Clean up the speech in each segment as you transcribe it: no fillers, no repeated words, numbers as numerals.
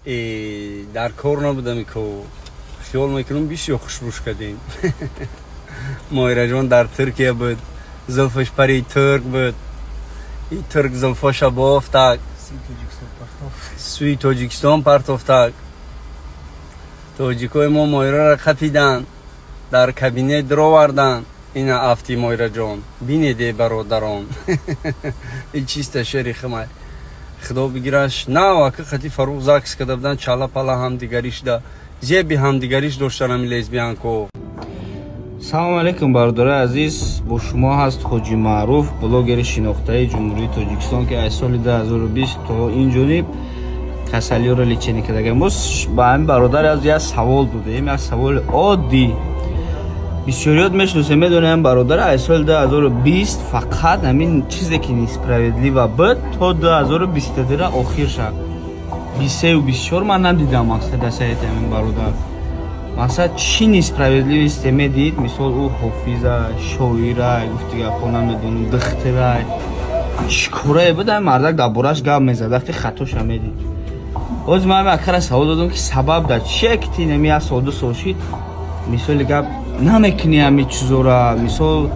Дар кор набудам ко, хиёл мекунам, бисёр хушрӯш кардем. Моҳираҷон дар Туркия буд, зулфаш пари турк буд, и турк зулфоша бофтак, сӯи Тоҷикистон партофтак. Тоҷикои мо Моҳираро қапиданд, дар кабинет дароварданд. Ина афти Моҳираҷон бинеде, бародарон, и чиста шери химай, худо бигираш. На, ака, хати Фарух ЗАГС карда будан, чала пала ҳамдигарӣ шуда, зеби ҳамдигариш доштан ами лесбиянко. Салому алейкум, бародарои азиз! Бо шумо ҳаст Ҳоҷи Маъруф, блогери шинохтаи Ҷумҳурии Тоҷикистон, ки аз соли 2020 то ин ҷониб касалиёро лечение кардагам. Боз ба ҳамин бародари аз як савол додем, як саволи оддӣ. Бисёриёт мешиносем, медонем, бародар аз соли 2020 фақат ҳамин чизе ки несправедливо буд, то 2023 охир шад, 23 24 ман надидам. Мақсад, дар сайти ҳамин бародар, мақсад, чӣ несправедливости медид? Мисол, ӯ ҳофиза, шоира, гуфти гапҳо, намедонам, духтира, чӣ корае буд, ҳамин мардак дар бораш гап мезад, вақте хатоша медид. Боз ман ҳамин акара савол додам, ки сабаб дар чие, ки ти нами як сол, 2 сол шид, мисоли гап намекунӣ ҳамин чизора? Мисол,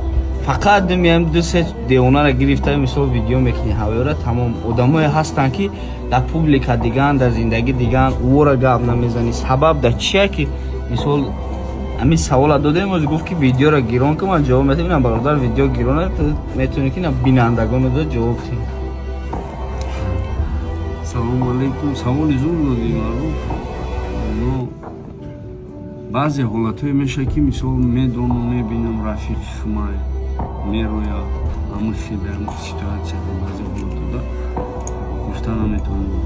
фақат меям, ду се девонара гирифта, мисол, видео мекунӣ ҳавоёра, тамом. Одамое ҳастанд, ки дар публика диган, дар зиндагӣ диган, ӯро гап намезанӣ. Сабаб дар чие, ки мисол ҳамин савола додем? Оз гуфт, ки видеоро гирон кун, ман ҷавоб медиҳам. Ина, бародар, видео гирона, метавонӣ, ки бинандагон медода ҷавоб диҳӣ. Салому алейкум! Саволи зур додӣ, Маъруф. Но баъзе ҳолатҳое мешавад, ки мисол медонам, мебинам, рафиқи химай мероя, ҳамин хел ҳамин ситуация. Баъзе ҳолатҳода гуфта наметавонам,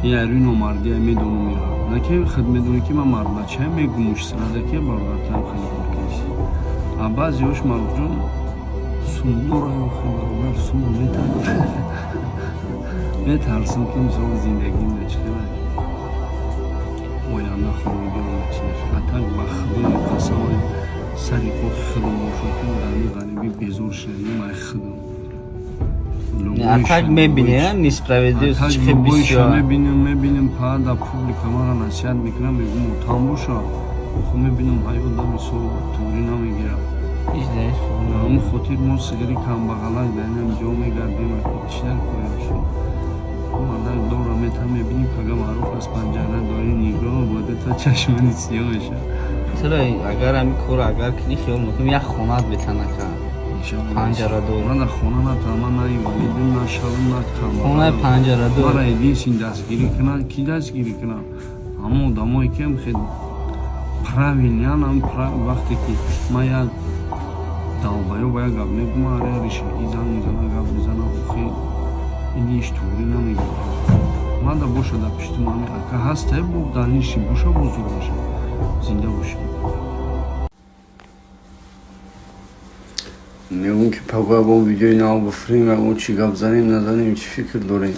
ин айрӯи номардия медонам ира, на ки худ медонӣ, ки ман мардбачаям, мегумуш сразу, ки бародаратам хеле кор кардӣ. А баъзеҳош, Маъруфҷон, сумдора, охи, бародар, сум метарсам, ки мисол зиндагим да чӣ хела оянда, хонагиам чӣ нашад. А так, ба худои қасамои сари поки худам бошад, ки дар ин ғарибӣ безор шудагим ай худам. А так мебинӣ несправедливость чӣ хел бисёр? Мебинем, мебинем, па дар публика мара насиҳат мекунам, мегӯм, отам боша. Охо, мебинам, ҳаёт мисол туғрӣ намегирад. Ҳамин хотир мо сигари камбағалак дар инам ҷо мегардем. Чӣ дар корем шуд? Мардак дора мета, мебинӣ, пага Маъруф аз панҷара дори нигоҳ бода, то чашмани сиёҳ мешавад. Чаро, агар ҳамин корро агар кунӣ, хиёл мекунам, як хонат бетанака панҷарадор. Ман дар хона натавам, ман на инвалидим, на шавам, на камбағалам. Хонаи панҷарадор. Мара единствен дастгирӣ кунад, ки дастгирӣ кунад? Ҳамон одамое ки хел правильный ан. Вақте ки ман як долбоёб ба як гап мегӯм, аре, решагӣ занг мезана, гап мезана. Охи, ин иш туғрӣ намегирад. Ман да боша, дар пишти ман ака ҳаста, бо даниши боша, бузург боша, зинда бошӣ. Мегӯм, ки пагоҳ ягон видеои нав бифурем, ягон чӣ гап занем, назанем, чӣ фикр дорем?